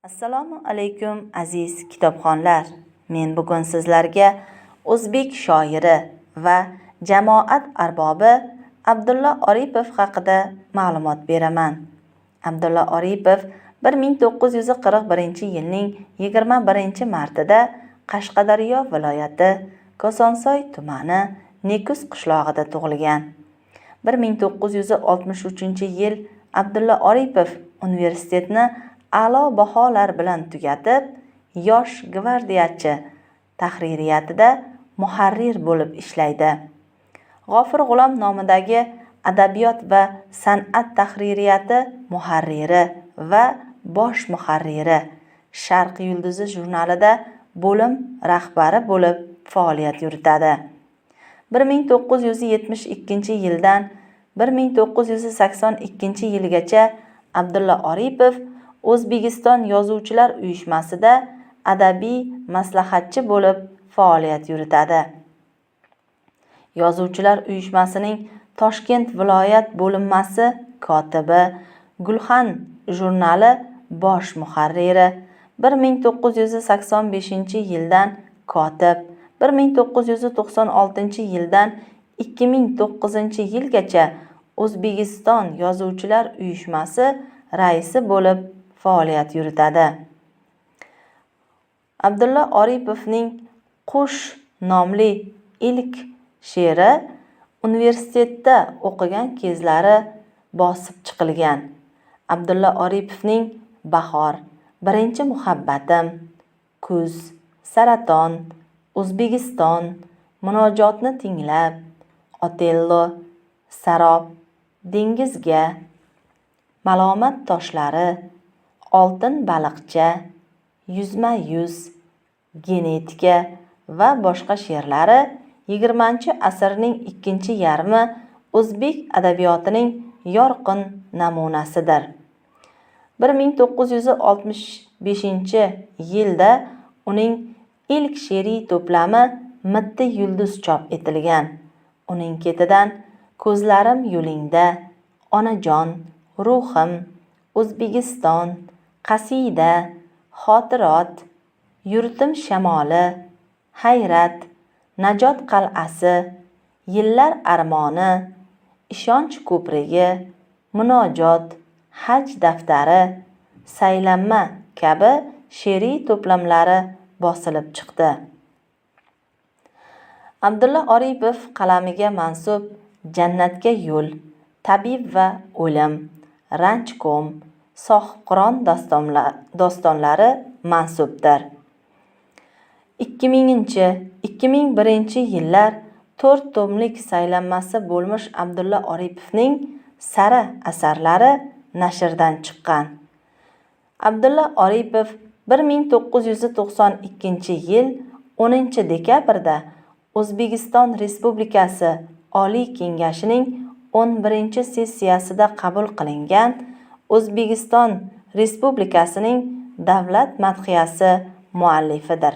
Assalomu alaykum, aziz kitobxonlar. Men bugun sizlarga o'zbek shoiri va jamoat arbobi Abdulla Oripov haqida ma'lumot beraman. Abdulla Oripov 1941-yilning 21-martida Qashqadaryo viloyati Kosonsoy tumani Nekus qishlog'ida tug'ilgan. 1963-yil Abdulla Oripov universitetni a'lo baholar bilan tugatib, Yosh gvardiyachi tahririyatida muharrir bo'lib ishlaydi. G'ofur G'ulom nomidagi Adabiyot va san'at tahririyati muharriri va bosh muharriri, Sharq yulduzi jurnalida bo'lim rahbari bo'lib faoliyat yuritadi. 1972-yildan 1982-yilgacha Abdulla Oripov O'zbekiston Yozuvchilar uyushmasida adabiy maslahatchi bo'lib faoliyat yuritadi. Yozuvchilar uyushmasining Toshkent viloyat bo'linmasi kotibi, Gulxan jurnali bosh muharriri, 1985-yildan kotib, 1996-yildan 2009-yilgacha O'zbekiston Yozuvchilar uyushmasi raisi bo'lib faoliyat yuritadi. Abdulla Oripovning Qush nomli ilk she'ri universitetda o'qigan kezlari bosib chiqilgan. Abdulla Oripovning Bahor, Birinchi muhabbatim, Kuz, Saraton, O'zbekiston, Munojotni tinglab, Otello, Sarob, Dengizga, Malomat toshlari, Oltin baliqcha, Yuzma-yuz, Genetika va boshqa she'rlari 20-asrning ikkinchi yarmi o'zbek adabiyotining yorqin namunasidir. 1965-yilda uning ilk she'riy to'plami Mitti yulduz chop etilgan. Uning ketidan Ko'zlarim yo'lingda, Onajon, Ruhim, O'zbekiston, Qasida, Xotirot, Yurtim shamoli, Hayrat, Najot qal'asi, Yillar armoni, Ishonch ko'prigi, Munojot, Haj daftari, Saylanma kabi she'riy to'plamlari bosilib chiqdi. Abdulla Oripov qalamiga mansub Jannatga yo'l, Tabib va o'lim, Ranjkom, Sohibqiron dostonlari mansubdir. 2000-2001-yillar 4 tomlik saylanmasi bo'lmish Abdulla Oripovning Sara asarlari nashrdan chiqqan. Abdulla Oripov 1992-yil 10-dekabrda O'zbekiston Respublikasi Oliy Kengashining 11-sessiyasida qabul qilingan O'zbekiston Respublikasining davlat madhiyasi muallifidir.